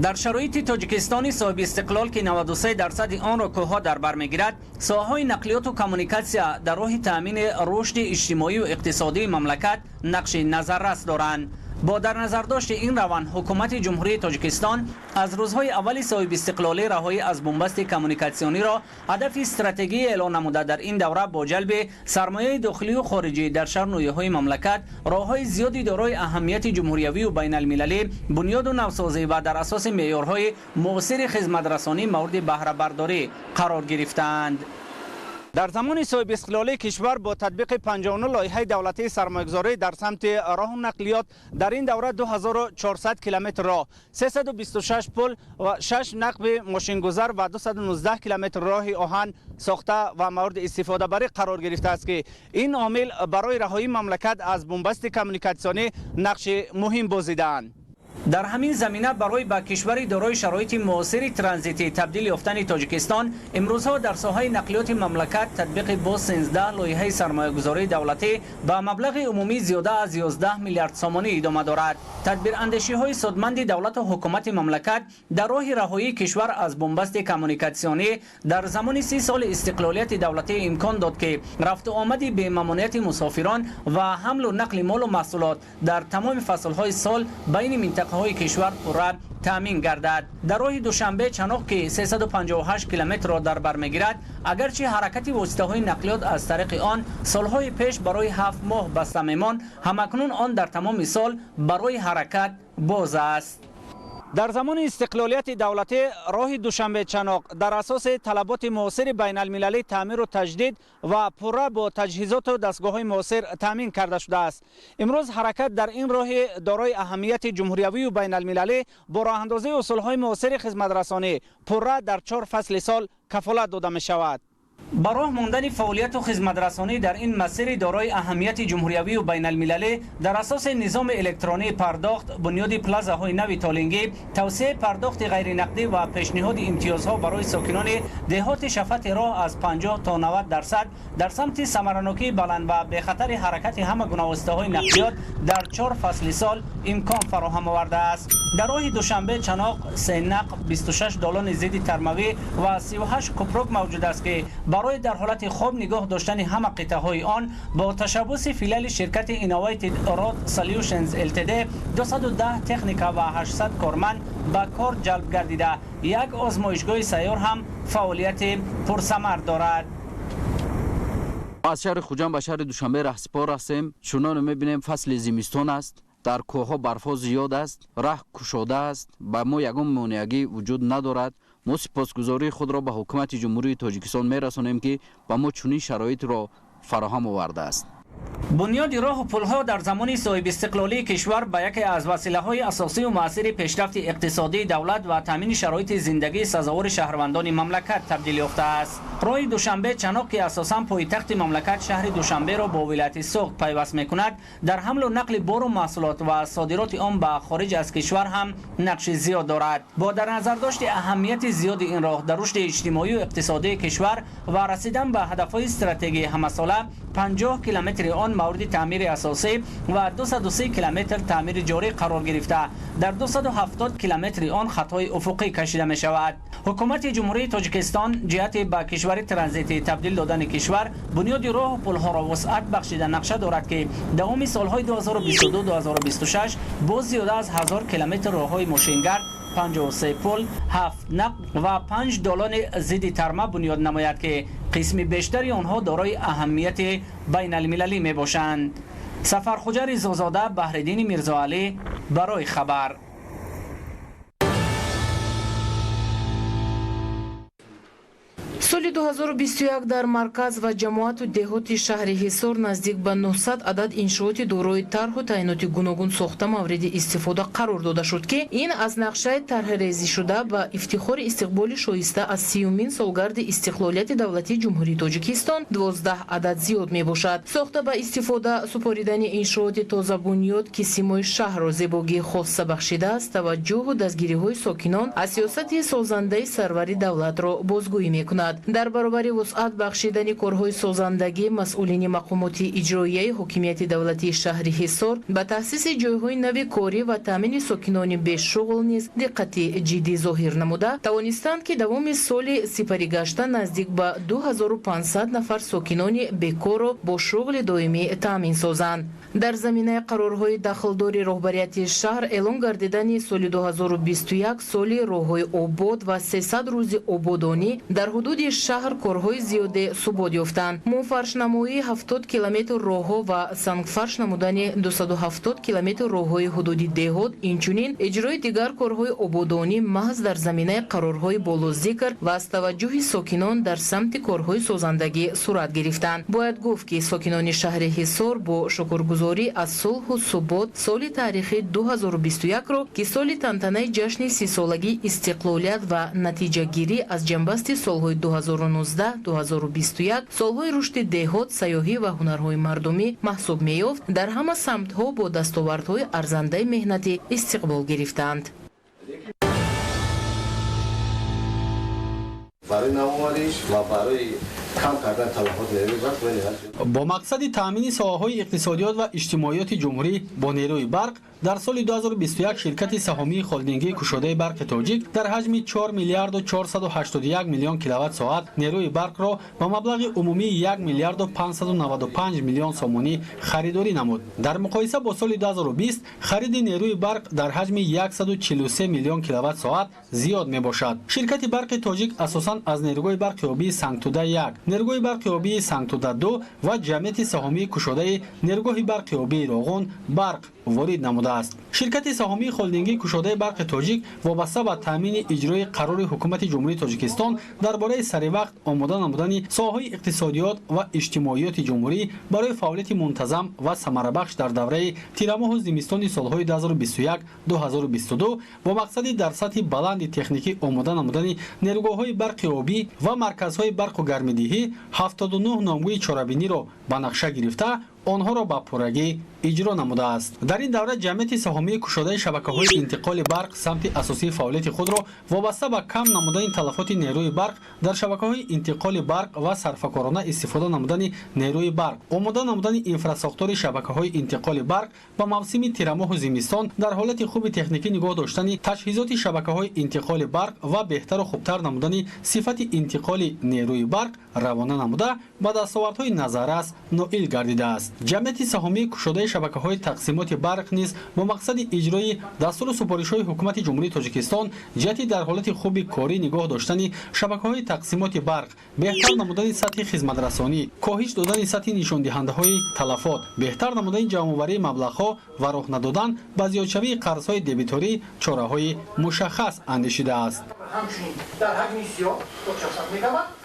Дар шароити Тоҷикистони соҳиби истиқлол, ки 93% онро кӯҳҳо дар бар мегирад, соҳаҳои нақлиёту коммуникатсия дар роҳи таъмини рушди иҷтимоию иқтисодии мамлакат нақши назаррас доранд. Бо дар назардошти ин раванд, ҳукумати Ҷумҳурии Тоҷикистон аз рӯзҳои аввали соҳибистиқлолӣ раҳоӣ аз бунбасти коммуникатсиониро ҳадафи стратегӣ эълон намуда, дар ин давра бо ҷалби сармояи дохилию хориҷӣ дар шаҳр ноҳияҳои мамлакат роҳҳои зиёди дорои аҳамияти ҷумҳуриявию байналмилалӣ бунёду навсозӣ ва дар асоси меъёрҳои муосири хизматрасонӣ мавриди баҳрабардорӣ қарор гирифтаанд. Дар замони соҳибистиқлолии кишвар бо татбиқи 59 лоиҳаи давлатии сармоягузорӣ дар самти роҳу нақлиёт дар ин давра 2400 километр роҳ, 326 пул ва 6 нақби мошингузар ва 219 километр роҳи оҳан сохта ва мавриди истифодабарӣ қарор гирифтааст, ки ин омил барои раҳоии мамлакат аз бунбасти коммуникатсионӣ нақши муҳим бозидаанд. Дар ҳамин замина барои ба кишвари дорои шароити муосири транзитӣ табдил ёфтани Тоҷикистон имрӯзҳо дар соҳаи нақлиёти мамлакат татбиқи боз 13 лоиҳаи сармоягузории давлатӣ ба маблағи умумӣ зиёда аз 11 миллиард сомонӣ идома дорад. Тадбирандешиҳои судманди давлату ҳукумати мамлакат дар роҳи раҳоии кишвар аз бунбасти коммуникатсионӣ дар замони 30 соли истиқлолияти давлатӣ имкон дод, ки рафту омади бемамониати мусофирон ва ҳамлу нақли молу маҳсулот дар тамоми фаслҳои сол байни минтақаҳои кишвар пурра таъмин гардад. Дар роҳи Душанбе Чаноқ, ки 358 километрро дар бар мегирад, агарчи ҳаракати воситаҳои нақлиёт аз тариқи он солҳои пеш барои 7 моҳ баста мемонд, ҳамакнун он дар тамоми сол барои ҳаракат боз аст. Дар замони истиқлолияти давлатӣ роҳи Душанбе Чаноқ дар асоси талаботи муосири байналмилалӣ таъмиру таҷдид ва пурра бо таҷҳизоту дастгоҳҳои муосир таъмин карда шудааст. Имрӯз ҳаракат дар ин роҳи дорои аҳамияти ҷумҳуриявию байналмилалӣ бо роҳандозии усулҳои муосири хизматрасонӣ пурра дар 4 фасли сол кафолат дода мешавад. Ба роҳ мондани фаъолияту хизматрасонӣ дар ин масири дорои аҳамияти ҷумҳуриявию байналмилалӣ дар асоси низоми электронии пардохт, бунёди плазаҳои нави толингӣ, тавсеаи пардохти ғайринақдӣ ва пешниҳоди имтиёзҳо барои сокинони деҳоти шафати роҳ аз 50 то 90% дар самти самаранокии баланд ва бехатари ҳаракати ҳама гуна воситаҳои нақлиёт дар 4 фасли сол имкон фароҳам овардааст. Дар роҳи Душанбе Чаноқ се нақб, 26 долони зидди тармавӣ ва 38 купрук мавҷуд аст, ки барои дар ҳолати хоб нигоҳ доштани ҳама қитъаҳои он бо ташаббуси филиали ширкати Innovated Road Solutions Ltd 210 техника ва 800 корманд ба кор ҷалб гардида, як озмоишгоҳи сайёр ҳам фаъолияти пурсамар дорад. Аз шаҳри Хуҷанд ба шаҳри Душанбе раҳсипор ҳастем. Чуноне мебинем, фасли зимистон аст, дар кӯҳҳо барфҳо зиёд аст, раҳ кушода аст, ба мо ягон монеагӣ вуҷуд надорад. Мо сипосгузории худро ба ҳукумати Ҷумҳурии Тоҷикистон мерасонем, ки ба мо чунин шароитро фароҳам овардааст. Бунёди роҳу пулҳо дар замони соҳибистиқлолии кишвар ба яке аз василаҳои асосию муассири пешрафти иқтисодии давлат ва таъмини шароити зиндагии сазовори шаҳрвандони мамлакат табдил ёфтааст. Роҳи Душанбе Чаноқ, ки асосан пойтахти мамлакат шаҳри Душанберо бо вилояти Суғд пайваст мекунад, дар ҳамлу нақли бору маҳсулот ва содироти он ба хориҷ аз кишвар ҳам нақши зиёд дорад. Бо дар назардошти аҳамияти зиёди ин роҳ дар рушди иҷтимоию иқтисодии кишвар ва расидан ба ҳадафҳои стратегии ҳамасола, 50 километри он мавриди таъмири асосӣ ва 203 километр таъмири ҷорӣ қарор гирифта, дар 270 километри он хатҳои уфуқӣ кашида мешавад. Ҳукумати Ҷумҳурии Тоҷикистон ҷиҳати ба кишвари транзитӣ табдил додани кишвар бунёди роҳу пулҳоро вусъат бахшида нақша дорад, ки давоми солҳои 2022-2026 боз зиёда аз 1000 километр роҳҳои мошингард, 53 пул, 7 нақб ва 5 долони зидди тарма бунёд намояд, ки қисми бештари онҳо дорои аҳамияти байналмилалӣ мебошанд. Сафархуҷа Ризозода, Баҳриддини Мирзоалӣ, барои хабар. Соли 2021 дар марказ ва ҷамоату деҳоти шаҳри Ҳисор наздик ба 900 адад иншооти дорои тарҳу таъиноти гуногун сохта мавриди истифода қарор дода шуд, ки ин аз нақшаи тарҳрезишуда ба ифтихори истиқболи шоиста аз 30-умин солгарди истиқлолияти давлатии Ҷумҳурии Тоҷикистон 12 адад зиёд мебошад. Сохта ба истифода супоридани иншооти тозабунёд, ки симои шаҳрро зебогии хосса бахшидааст, таваҷҷӯҳу дастгириҳои сокинон аз сиёсати созандаи сарвари давлатро бозгӯӣ мекунад. Дар баробари вусъат бахшидани корҳои созандагӣ, масъулини мақомоти иҷроияи ҳокимияти давлатии шаҳри Ҳисор ба таъсиси ҷойҳои нави корӣ ва таъмини сокинони бешуғл низ диққати ҷиддӣ зоҳир намуда, тавонистанд, ки давоми соли сипаригашта наздик ба 2500 нафар сокинони бекорро бо шуғли доимӣ таъмин созанд. Дар заминаи қарорҳои дахлдори роҳбарияти шаҳр эълон гардидани соли 2021 соли роҳҳои обод ва 300 рӯзи ободонӣ дар ҳудуди шаҳр корҳои зиёде субот ёфтанд. Муфаршнамоии 70 километр роҳҳо ва сангфарш намудани 270 километр роҳҳои ҳудуди деҳот, инчунин иҷрои дигар корҳои ободонӣ маҳз дар заминаи қарорҳои болозикр ва аз таваҷҷӯҳи сокинон дар самти корҳои созандагӣ сурат гирифтанд. Бояд гуфт, ки сокинони шаҳри Ҳисор бо шукргузорӣ аз сулҳу субот соли таърихи 2021-ро, ки соли тантанаи ҷашни 30-солагии истиқлолият ва натиҷагирӣ аз ҷанбасти солҳои 2019-2021, солҳои рушди деҳот, сайёҳӣ ва ҳунарҳои мардумӣ маҳсуб меёфт, дар ҳама самтҳо бо дастовардҳои арзандаи меҳнатӣ истиқбол гирифтанд. Барои навовариш ва барои кам кардани талафоти нерӯи барқ бо мақсади таъмини соҳаҳои иқтисодиёт ва иҷтимоиёти ҷумҳурӣ бо нерӯи барқ дар соли 2021 ширкати саҳомии холдингии кушодаи барқи тоҷик дар ҳаҷми 4 миллиарду 481 миллион киловатт-соат нерӯи барқро ба маблағи умумии 1 миллиарду 595 миллион сомонӣ харидорӣ намуд. Дар муқоиса бо соли 2020 хариди нерӯи барқ дар ҳаҷми 143 миллион киловатт-соат зиёд мебошад. Ширкати барқи тоҷик асосан аз нерӯгоҳи барқи обии Сангтуда 1, нерӯгоҳи барқи обии Сангтуда 2 ва ҷамъияти саҳомии кушодаи нерӯгоҳи барқи обии Роғун барқ ворид намудааст. Ширкати саҳомии холдингии кушодаи барқи тоҷик вобаста ба таъмини иҷрои қарори ҳукумати Ҷумҳурии Тоҷикистон дар бораи саривақт омода намудани соҳаҳои иқтисодиёт ва иҷтимоиёти ҷумҳурӣ барои фаъолияти мунтазам ва самарабахш дар давраи тирамоҳу зимистони солҳои 2021-2022 бо мақсади дар сатҳи баланди техникӣ омода намудани нерӯгоҳҳои барқи обӣ ва марказҳои барқу гармидиҳӣ 79 номгӯи чорабиниро ба нақша гирифта, онҳоро ба пуррагӣ иҷро намудааст. Дар ин давра ҷамъияти саҳомии кушодаи шабакаҳои интиқоли барқ самти асосии фаъолияти худро вобаста ба кам намудани талафоти нерӯи барқ дар шабакаҳои интиқоли барқ ва сарфакорона истифода намудани нерӯи барқ, омода намудани инфрасохтори шабакаҳои интиқоли барқ ба мавсими тирамоҳу зимистон дар ҳолати хуби техникӣ нигоҳ доштани таҷҳизоти шабакаҳои интиқоли барқ ва беҳтару хубтар намудани сифати интиқоли нерӯи барқ равона намуда, ба дастовардҳои назаррас ноил гардидааст. Ҷамъияти саҳомии кушодаи шабакаҳои тақсимоти барқ низ бо мақсади иҷрои дастуру супоришҳои ҳукумати Ҷумҳурии Тоҷикистон ҷиҳати дар ҳолати хуби корӣ нигоҳ доштани шабакаҳои тақсимоти барқ, беҳтар намудани сатҳи хизматрасонӣ, коҳиш додани сатҳи нишондиҳандаҳои талафот, беҳтар намудани ҷамъоварии маблағҳо ва роҳ надодан ба зиёдшавии қарзҳои дебиторӣ чораҳои мушаххас андешидааст. Ҳамчунин дар ҳаҷми зиёд то 400 мегаватт.